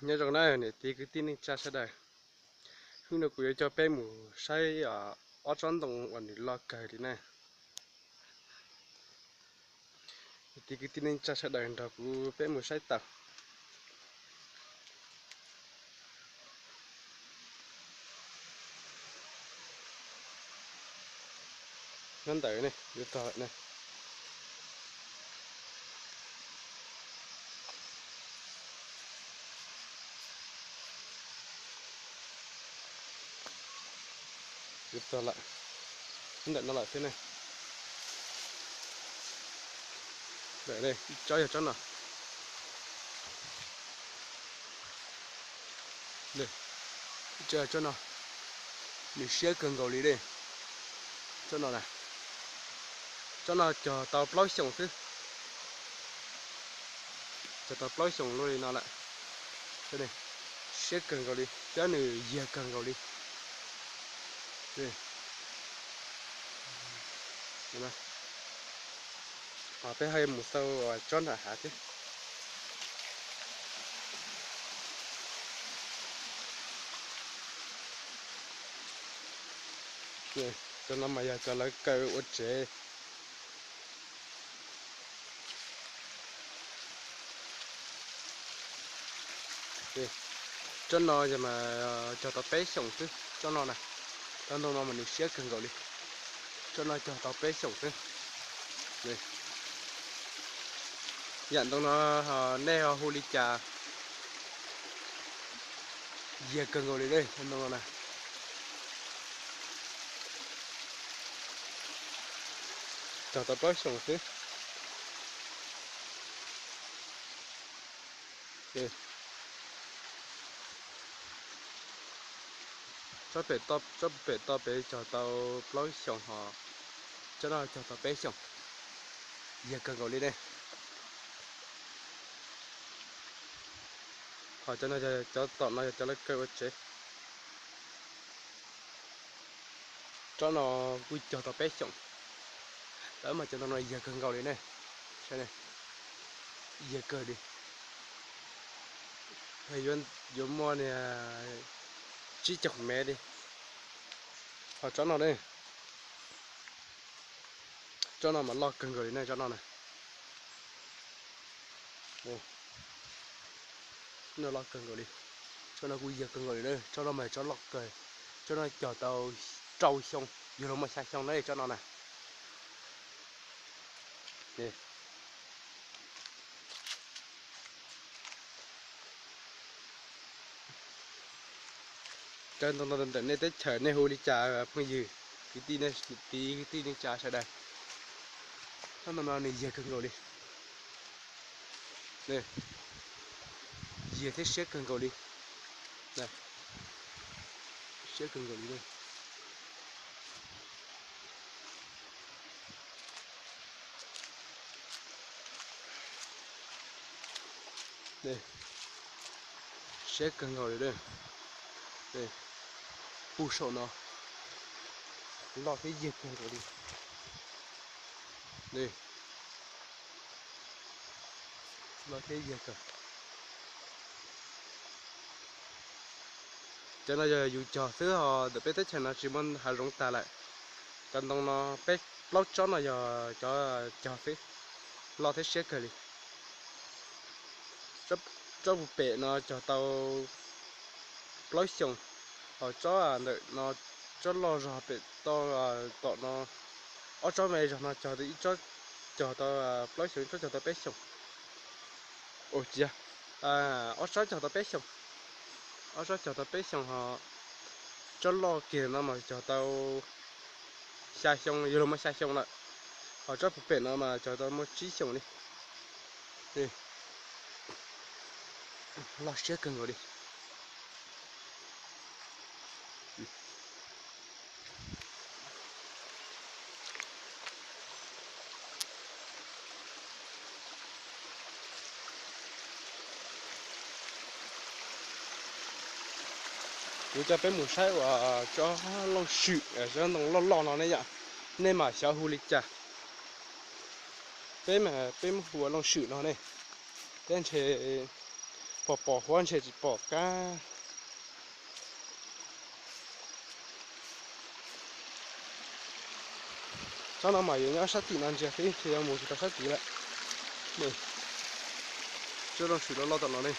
Nyob zoo na niam txiv kwv tij neej tsa sawv daws, hnub no kuv yuav coj peb mus saib ob tsob ntoo uas nws loj kawg li na. Niam txiv kwv tij neej tsa sawv daws nrog kuv peb mus saib tau. Nyob ntawm ne, yuav txog lawm ne. Yuav txog lawm, ntawm no lawm xwb ne. Ntawm ib tsob yog tsob no. Ib tsob yog tsob no, nws siab kawg nkaus li ne. Tsob no na, tsob no cog tau plaub xyoos xwb. Cog tau plaub xyoos luaj li no lawm. Siab kawg nkaus li thiab nws yiag kawg nkaus li. Peb ho mus xauj tsob nram hav thiab. Cov no mas yog cov lawv kaw ua tsev. Tsob no mas cog tau peb xyoos xwb tsob no na. Cov ntoo no mas nws siab kawg nkaus li. Tsob no cog tau peb xyoos xwb. Yam ntoo no nej ho hu li cas? Yiag kawg nkaus li ne, ntoo no na. Cog tau plaub xyoos xwb. Tsob pem toj pem cog tau plaub xyoos ho tsob no cog tau peb xyoos. Yiag kawg nkaus li ne. Ho cov no, cov tom no yog cov lawv kaw ua tsev. Tsob no kuj cog tau peb xyoos. Lawv mas cov ntoo no yiag kawg nkaus li ne. Yiag kawg li. Yuav muaj niag tsib caug mev li. Ho tsob no ne, tsob no mas loj kawg nkaus li ne, tsob no na. Loj kawg nkaus li. Tsob no kuj yiag kawg nkaus li na, tsob no mas tsob loj kawg. Tsob no cog tau rau xyoo, yuav luag muaj xya xyoo na tsob no na. Cov ntoo no ntawm nej teb chaws nej hu li cas phooj ywg, kwv tij, kwv tij neej tsa sawv daws? Cov ntoo no nws yiag kawg nkaus li. Yiag thiab siab kawg nkaus li. Siab kawg nkaus li. Siab kawg nkaus li. Hu saum no loj thiab yiag kawg nkaus li. Loj thiab yiag kawg. Cov no yog yus cog xwb os, ntawm peb teb chaws no tsis muaj hav zoov tas lawm. Cov ntoo no peb plaub tsob no yog cov cog xwb, loj thiab siab kawg li. Tsob puag pem no cog tau plaub xyoos, ho tsob ntawm no, tsob loj zog pem toj tom no, ob tsob me zog no cog tau ib tsob, cog tau plaub xyoos, ib tsob cog tau peb xyoos. Ua ciav, ob tsob cog tau peb xyoos, ob tsob cog tau peb xyoos ho tsob loj kiag no mas cog tau xya xyoo, yuav luag muaj xya xyoo lawm. Ho tsob puag pem no mas cog tau muaj tsib xyoos li. Loj siab kawg nkaus li. Kuv coj peb mus saib uas tsob looj swm, tsob ntoo loj loj no ne yom, nej mam xyov hu li cas. Peb mas peb muab hu ua looj swm no ne, thiab ntshe Pom pom huab ntshe tsis pom kab. Tsob no mas yuav nyob sab tim no ntsia teb, ntshe yuav mus tsis tau sab tid lawm. Tsob zoo tshwm loj loj tom no ne.